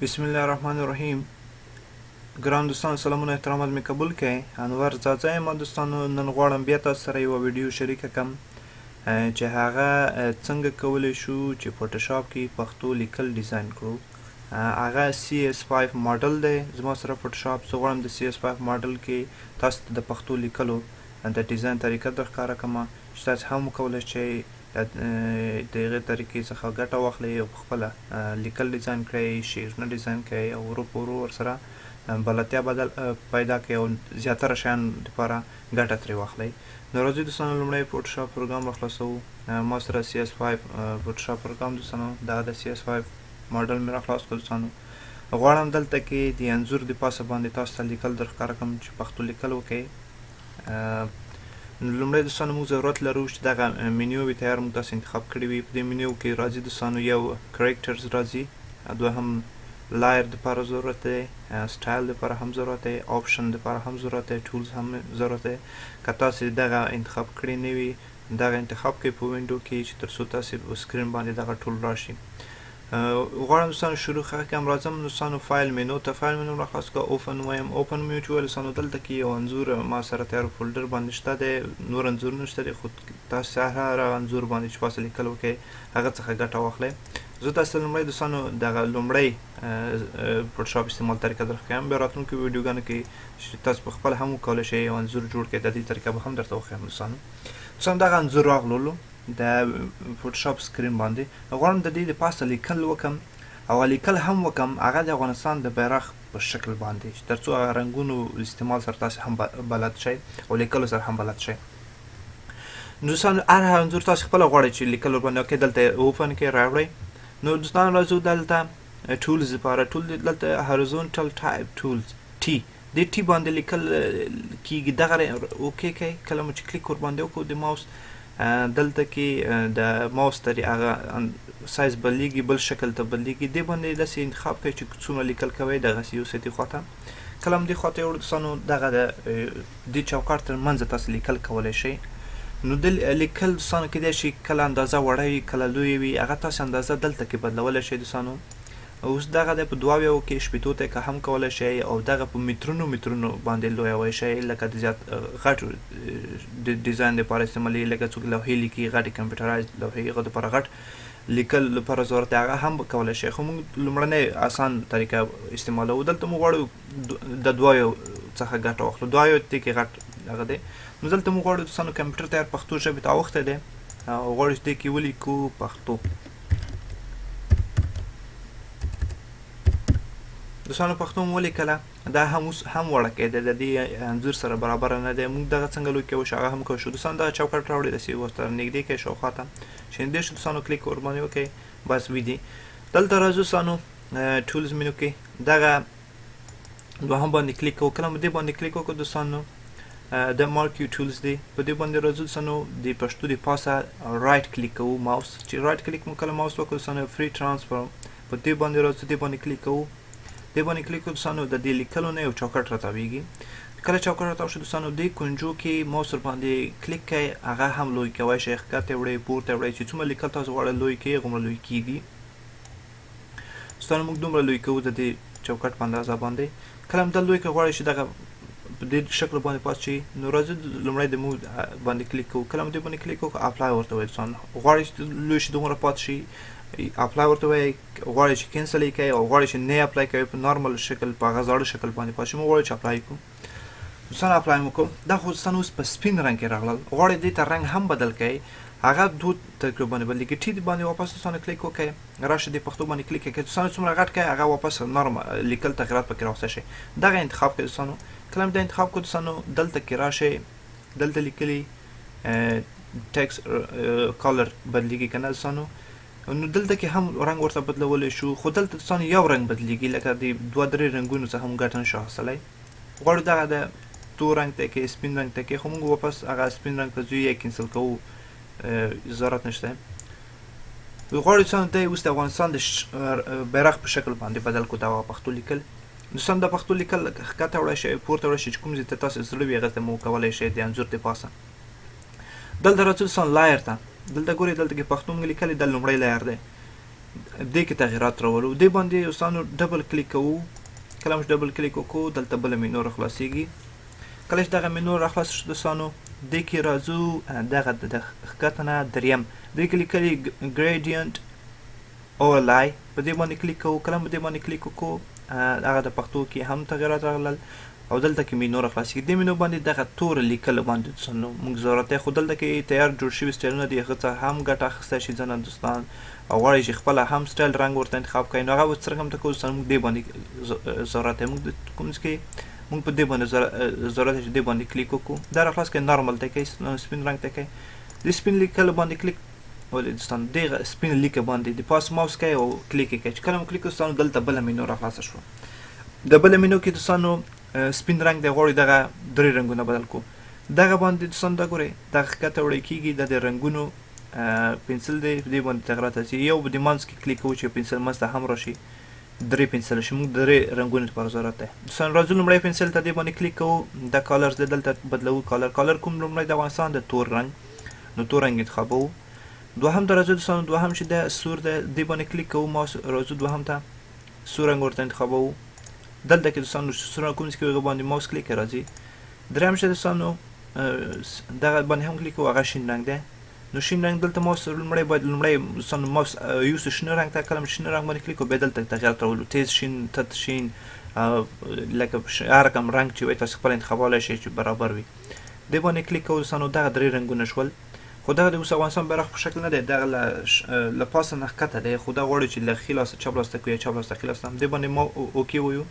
بسم الله الرحمن الرحیم. ګران دوستانو، سلامونه احترامات مې قبول کړئ. انور ځاځی یم دوستانو. نن غواړم بیا تاسو سره یوه ویډیو شریکه کم چې هغه څنګه کولی شو چې فوټوشاپ کې پښتو لیکل ډیزاین کړو. هغه CS5 ماډل دی زما سره فوټوشاپ. زه غواړم د CS5 ماډل کې تاسو ته د پښتو لیکلو د ډیزاین طریقه در ښکاره کړم چې تاسو هم وکولی شئ د هغې طریقې څخه ګټه واخلئ او په خپله لیکل ډیزاین کړئ، شعرونه ډیزاین کړئ او ورو په ورو ورسره بلدتیا بدل پیدا کړئ او زیاتره شیان دپاره ګټه ترې واخلئ. نو راځئ دوستانو، لومړی فوټوشاپ پروګرام راخلاصوو. ما سره CS5 فوټوشاپ پروګرام دوستانو، دا د CS5 ماډل مې راخلاص کړ دوستانو. غواړم دلته کې د انځور د پاسه باندې تاسو ته لیکل در ښکاره کړم چې پښتو لیکل وکړئ. نو لومړی دوستانو، موږ ضرورت لرو چې دغه مینیو وي تیار موږ تاسو انتخاب کړی وي. په دې مینیو کې راځي دوستانو، یو characters راځي، دوهم layer دپاره ضرورت دی، سټایل دپاره هم ضرورت دی، option دپاره هم ضرورت دی، tools هم ضرورت دی. که تاسو دغه انتخاب کړی نه وي، دغه انتخاب کړئ په window کې چې تر څو تاسو په screen باندې دغه ټول راشي. غواړم دوستانو شروع کړم. راځم دوستانو file menu ته، file menu را خلاص کړه، open وایم. open مې چې وویل دوستانو، دلته کې یو انځور ما سره تیار folder باندې شته دی، نور انځورونه شته دی، خو تاسو هر هغه انځور باندې چې پاسه لیکل وکړئ هغه څخه ګټه واخلئ. زه تاسو لومړی دوستانو دغه لومړی فوټوشاپ استعمال طریقه در ښکایم، بیا راتلونکو ویډیوګانو کې چې تاسو په خپله هم وکولی شئ یو انځور جوړ کړئ، د دې طریقه به هم درته وښیم دوستانو. دوستانو دغه انځور راغللو د فوټوشاپ screen باندې، غواړم د دې د پاسه لیکل وکم او لیکل هم وکم هغه د افغانستان د بیرغ په شکل باندې چې تر څو هغه رنګونو استعمال سره تاسو هم بلد شئ او لیکلو سره هم بلد شئ. نو دوستانو، هر انځور تاسو خپله غواړئ چې لیکل ورباندې وکړئ، دلته open کې راوړئ. نو دوستانو راځو دلته tools لپاره، tool دلته horizontal type tools T، دې T باندې لیکل کیږي. دغه okay کوي، کله مو چې کلیک ورباندې وکړو د ماوس دلته کې د ماوس ترې هغه سایز بدلیږي، بل شکل ته بدلیږي. دې باندې داسې انتخاب کوي چې څومره لیکل کوي دغسې یوسئ دې خواته. کله هم دې خواته یوړو دوستانو، دغه د دې چوکاټ تر منځه تاسو لیکل کولی شئ. نو د لیکل دوستانو کیدای شي کله اندازه وړه وي کله لویه وي، هغه تاسو اندازه دلته کې بدلولی شئ دوستانو. اوس دغه د په 72 کې 60 ته که هم کولی شئ او دغه په مترونو مترونو باندې لویولی شئ، لکه د زیات غټ د ډیزاین لپاره استعمالوي، لکه څوک لوحې لیکي، غټې computerize لوحې، هغه دپاره غټ لیکل لپاره ضرورت دی، هغه هم کولی شئ. خو موږ لومړنی اسان طریقه استعمالوو. دلته موږ غواړو د 72 څخه ګټه واخلو، 72 دې کې غټ هغه دی. نو دلته موږ غواړو دوستانو کمپیوټر تیار پښتو ژبې ته اوښتی دی او غواړو چې دې کې ولیکو پښتو. دوستانو پښتو مو ولیکله، دا هم اوس هم وړوکی دی، د دې انځور سره برابره نه دی. موږ دغه څنګه لوی کوو شو هغه هم کوو شو. دوستانو دغه چوکاټ راوړئ داسې ورته نږدې کړئ شاوخوا ته چې نږدې شو دوستانو کلیک ورباندې وکړئ، بس وي دي. دلته راځو دوستانو tools menu کې دغه دوهم باندې کلیک کوو. کله مو دې باندې کلیک وکړو دوستانو، د marquee tools دی، په دې باندې راځو دوستانو، د پښتو د پاسه right click کوو ماوس، چې right click مو کله ماوس وکړو دوستانو free transform په دې باندې راځو، دې باندې کلیک کوو. دې باندې کلیک وکړو دوستانو، د دې لیکلو نه یو چوکاټ راتاویږي. کله چوکاټ راتاو شو دوستانو، دې کنجو کې ماوس ورباندې کلیک کړئ، هغه هم لوی کوی شئ، ښکته یې وړئ پورته یې وړئ، چې څومره لیکل تاسو غواړئ لوی کړئ هغومره لوی کیږي. دوستانو موږ دومره لوی کوو د دې چوکاټ په اندازه باندې. کله هم دا لوی کړئ غواړئ چې دغه په دې شکل باندې پات شي، نو راځو لومړی د موږ باندې کلیک کوو. کله هم دې باندې کلیک وکړو apply ورته وایي دوستانو، غواړئ چې لوی شي دومره پات شي apply ورته وایي، غواړئ چې cancel یې کړئ او غواړئ چې نه apply کوي په نارمل شکل په هغه زاړه شکل باندې پات شي. موږ غواړو چې apply کړو دوستانو، apply مو کوو. دا خو دوستانو اوس په سپین رنګ کې راغلل، غواړئ دې ته رنګ هم بدل کړئ، هغه دوه طریقو باندې بدلېږي. T باندې واپس دوستانو کلیک وکړئ، راشه دې پښتو باندې کلیک کړئ دوستانو، څومره غټ کړئ هغه واپس نرم لیکل تغیرات پکې راوستی شي. دغه انتخاب کړئ دوستانو. کله هم دا انتخاب کړو دوستانو، دلته کې راشئ، دلته لیکلي text color بدلېږي که نه دوستانو، نو دلته کې هم رنګ ورته بدلولی شو، خو دلته دوستانو یو رنګ بدلېږي، لکه د دوه درې رنګونو څخه موږ ګټه نشو اخیستلی. غواړو دغه د تور رنګ ته کې سپین رنګ ته کې، خو موږ واپس هغه سپین رنګ ته ځو یې cancel کوو، ضرورت نشته. غواړو دوستانو دی اوس د افغانستان د بیرغ په شکل باندې بدل کړو دغه پښتو لیکل. دوستان د پښتو لیکل ښکته وړی شئ پورته وړی شئ، چې کوم ځای ته تاسو زړه وي هغه ته مو کولی شئ د انځور د پاسه. دلته راځو دوستان layer ته، دلته ګورئ دلته کې پښتو موږ لیکلې، دا لومړی layer دی. دې کې تغیرات راولو. دې باندې دوستانو double click کوو. کله چې double click وکړو، دلته بله مینو راخلاصیږي. کله چې دغه مینو راخلاص شو دوستانو، دې کې راځو، دغه د ښکته نه دریم، دې کې لیکلي gradient overlay، په دې باندې کلیک کوو. کله په دې باندې کلیک وکړو، هغه د پښتو کې هم تغیرات راغلل او دلته کې مینو راخلاصیږي. دې مینو باندې دغه تور لیکلو باندې دوستانو موږ ضرورت دی، خو دلته کې تیار جوړ شوي سټایلونه دي، هغه څخه هم ګټه اخیستی شي ځنه دوستان، او غواړي چې خپله هم سټایل رنګ ورته انتخاب کړي، نو هغه به څرنګه ته کوو دوستان. موږ دې باندې ضرورت دی، موږ د کوم ځای کې موږ په دې باندې ضرورت دی چې دې باندې کلیک وکړو. دا راخلاص کړئ، نارمل ته کوي، سپین رنګ ته کوي، د سپین لیکلو باندې کلیک ولې دوستان، دې سپین لیکه باندې د پاس ماوس کوي او کلیک یې کوي. چې کله مو کلیک دوستانو، دلته بله مینو راخلاصه شوه. د بله مینو کې دوستانو سپین رنګ دی، غواړو دغه درې رنګونه بدل کړو. دغه باندې دوستان دا ګورئ، دغه ښکته وړی کېږي، دا د رنګونو پنسل دی، په دې باندې تغیرات راځي. یو به د منځ کې کلیک کوو چې پنسل منځ ته هم راشي، درې پنسل شي، موږ درې رنګونو لپاره ضرورت دی دوستان. راځو لومړی پنسل ته، دې باندې کلیک کوو، دا colors دی، دلته بدلوو color. color کوم؟ لومړی د افغانستان د تور رنګ، نو تور رنګ انتخابوو. دوهم ته راځو دوستانو، دوهم چې دی سور دی، دې باندې کلیک کوو، ماوس راځو دوهم ته، سور رنګ ورته انتخابوو. دلته کې دوستانو سور رنګ کوم ځای کې هغه باندې ماوس کلیک راځي. دریم چې دوستانو دغه باندې هم کلیک کوو، هغه شین رنګ دی، نو شین رنګ دلته ماوس لومړی باید لومړی دوستانو ماوس یوسو شنه رنګ ته. کله شنه رنګ باندې کلیک کوو، بیا دلته تغیرات راولو، تیز شین، تت شین، لکه هر رقم رنګ چې وي تاسو خپل انتخابولی شئ چې برابر وي. دې باندې کلیک کوو دوستانو، دغه درې رنګونه شول. خو دغه د اوس افغانستان بیرغ په شکل نه دی، دغه له پاسه نه ښکته دی، خو دا غواړو چې له ښي لاسه چپ لاس ته کړو یا چپ لاس ته ښي لاس ته. دې باندې ما okay وایو.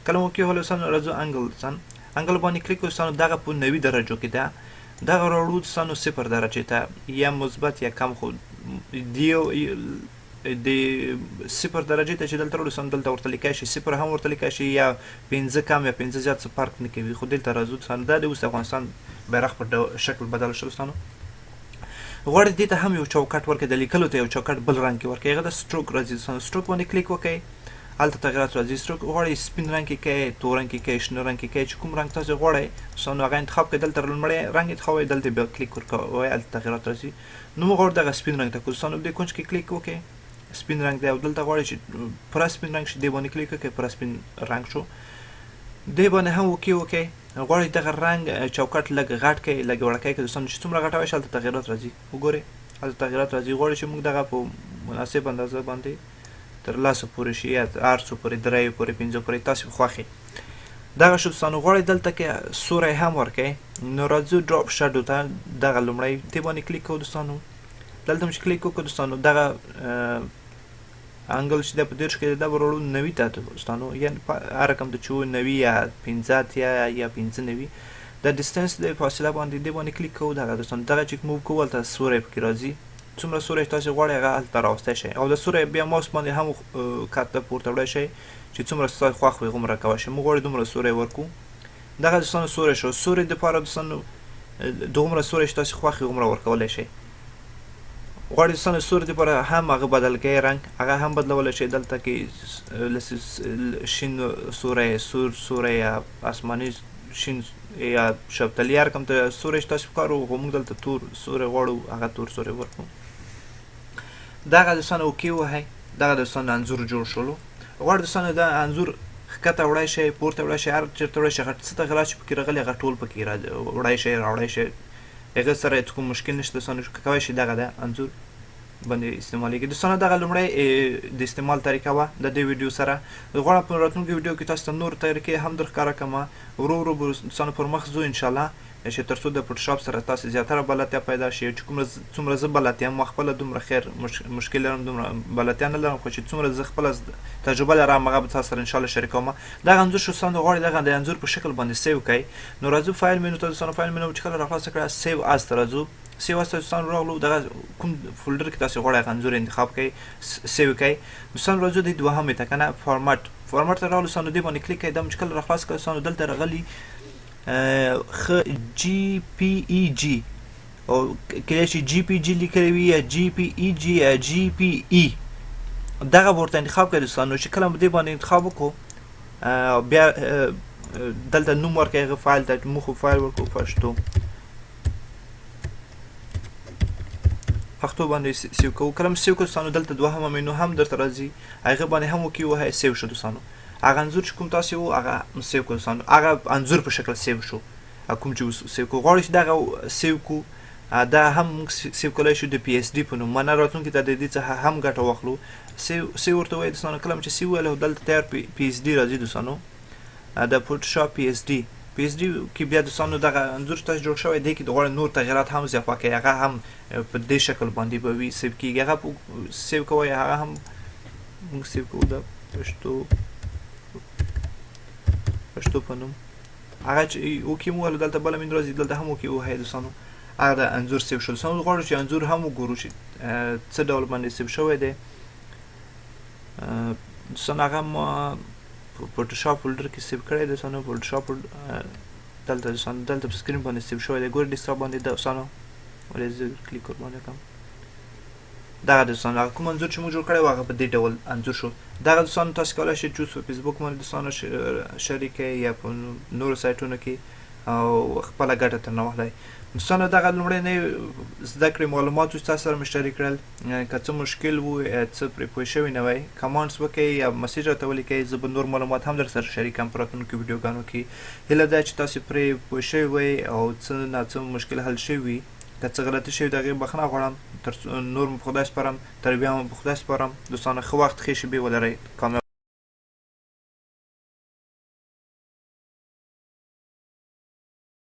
کله مو okay وویل دوستانو، راځو angle دوستان، angle باندې کلیک کوو دوستانو، دغه په 90 درجو کې ده، دغه راوړو دوستانو 0 درجې ته، یا مثبت یا کم، خو د 0 درجې ته چې دلته راوړو دوستانو، دلته ورته لیکلی شي 0 هم ورته لیکلی شي، یا 5 کم یا 5 زیات، څه فرق نه کوي. خو دلته راځو دوستانو، دا د اوس افغانستان بیرغ په شکل بدل شو دوستانو. غواړئ دې ته هم یو چوکاټ ورکړئ، د لیکلو ته یو چوکاټ بل رنګ کې ورکړئ، هغه د stroke راځي دوستانو، stroke باندې کلیک وکړئ، هلته تغیرات راځي. stroke غواړئ سپین رنګ کې کوئ، تور رنګ کې کوئ، شنه رنګ کې کوئ، چې کوم رنګ تاسو غواړئ دوستانو هغه انتخاب کړئ. دلته لومړی رنګ انتخابوئ، دلته بیا کلیک ورکوئ، هلته تغیرات راځي. نو موږ غواړو دغه سپین رنګ ته کړو دوستانو، دې کنج کې کلیک وکړئ، سپین رنګ دی، او دلته غواړئ چې پوره سپین رنګ شي، دې باندې کلیک وکړئ، پوره سپین رنګ شو. دې باندې هم okay وکړئ. غواړئ دغه رنګ چوکاټ لږ غټ کړئ، لږ وړوکی کړئ دوستانو، چې څومره غټوی شي هلته تغیرات راځي. وګورئ هلته تغیرات راځي. غواړئ چې موږ دغه په مناسب اندازه باندې تر لسو پورې شي، یا هر څو پورې، دریو پورې، پنځو پورې، تاسې خوښ یې. دغه شو دوستانو. غواړئ دلته کې سوری هم ورکړئ، نو راځو drop shadow ته، دغه لومړی دې باندې کلیک کوو دوستانو. دلته هم چې کلیک وکړو دوستانو، دغه angle چې دی په 30 کې دی، دا به راوړو 90 ته دوستانو، یعنې هر رقم ته چې و 90 یا 85 یا 95. دا distance دی فاصله باندې، دې باندې کلیک کوو. دغه دوستانو دغه چې موو کوو هلته سوری پکې راځي، څومره سوری چې تاسې غواړئ هغه هلته راوستی شئ، او د سوری بیا ماوس باندې هم کښته پورته وړی شئ چې څومره ستاسو خوښ وي هغومره کوی شئ. موږ غواړو دومره سوری ورکړو. دغه دوستانو سوری شو. سوری دپاره دوستانو دغومره سوری چې تاسې خوښ وي هغومره ورکولی شئ. غواړئ دوستانو سوري دپاره هم هغه بدل کړئ، رنګ هغه هم بدلولی شئ. دلته کې شین سوری، سور سوری یا آسماني شین یا شفتالي، هر کوم ته سوری چې تاسې پکار و، خو موږ دلته تور سوری غواړو، هغه تور سوری ورکړو. دغه دوستانو okay ووهئ. دغه دوستانو انځور جوړ شولو. غواړئ دوستانو دا انځور ښکته وړی شئ، پورته وړی شئ، هر چېرته وړی شئ، هغه څه تغیرات چې پکې راغلي هغه ټول پکې وړی شئ، راوړی شئ، هغه سره هېڅ کوم مشکل نشته دوستانو. کوی شئ دغه د انځور باندې استعمالیږي دوستانو. دغه لومړی د استعمال طریقه وه د دې ویډیو سره. غواړم په راتلونکي ویډیو کې تاسو ته نور طریقې هم در ښکاره کړم. ورو ورو به دوستانو پر مخ ځو انشاءالله، چې تر څو د فوټوشاپ سره تاسو زیاتره بلدتیا پیدا شي. چې څومره زه بلدتیا یم، ما خپله دومره خیر مشکل لرم، دومره بلدتیا نه لرم، خو چې څومره زه خپله تجربه لرم هغه به تاسو سره انشاءالله شریکوم. دغه انځور شو دوستانو، غواړئ دغه د انځور په شکل باندې save کړئ، نو راځو file menu ته دوستانو. file menu چې کله راخلاصه کړه، save as ته راځو. save as ته دوستانو راغلو، دغه کوم folder کې تاسو غواړئ هغه انځور انتخاب کړئ، save کړئ دوستانو. راځو دې دوهمې ته که نه، format ته راغلو دوستانو، دې باندې کلیک کړئ. دا مو چې کله راخلاص کړه دوستانو، دلته راغلي جی پی ای جی، او کېدای شي جی پی جی لیکلی وي یا جی پی ای جی یا جی پی ای، دغه به ورته انتخاب کړئ دوستانو. چې کله مو دې باندې انتخاب وکړو، بیا دلته نوم ورکړئ هغه فایل ته، موږ خو فایل ورکړو پښتو پښتو باندې save کوو. کله مو save کړو دوستانو، دلته دوهمه مینو هم درته راځي، هغه باندې هم OK ووهئ، save شو دوستانو. هغه انځور چې کوم تاسې وو هغه مو save کړو دوستانو، هغه انځور په شکل save شو. کوم چې اوس save کوو، غواړو چې دغه save کو، دا هم موږ save کولای شو د PSD په نوم، منه راتلونکي ته د دې څخه هم ګټه واخلو. save ورته وایي دوستانو. کله چې save وویل، دلته تیار PSD راځي دوستانو، د فوټوشاپ PSD. PSD کې بیا دوستانو دغه انځور تاسو جوړ شوی دی کې د غواړئ نور تغیرات هم اضافه کړئ، هغه هم په دې شکل باندې به وي save کیږي. هغه save کوئ، هغه هم موږ save کوو د پښتو په نوم. هغه چې OK مو وویل، دلته بله مینو راځي، دلته هم OK ووهئ دوستانو، هغه د انځور save شو. دوستانو غواړو چې انځور هم وګورو چې څه ډول باندې save شوی دی. دوستانو هغه ما فوټوشاپ folder کې save کړی دی دوستانو. فوټوشاپ دلته دوستانو، دلته په screen باندې save شوی دی، ګورئ desktop باندې دوستانو. ولې زه کلیک ورباندې کوم، دغه دوستانو هغه کوم انځور چې موږ جوړ کړی و هغه په دې ډول انځور شو. دغه دوستانو تاسو کولای شئ چې اوس په فیسبوک باندې دوستانو شریک کړئ یا په نورو سایټونو کې او خپله ګټه ترنه واخلئ. دوستانو دغه لومړنۍ زده کړې معلومات چې تاسو سره مې شریک کړل، که څه مشکل وو یا څه پرې پوه شوي نه وئ، comments وکړئ یا message راته ولیکئ، زه به نور معلومات هم در سره شریک کړم په راتلونکو ویډیوګانو کې. هیله ده چې تاسو پرې پوه شوي وئ او څه نا څه مشکل حل شوي وي. که څه غلطي شوې د هغې بخښنه غواړم. تر نور مو په خدای سپارم، تر بیا مو په خدای سپارم دوستانو. ښه وخت ښې شېبې ولرئ، کامیاب.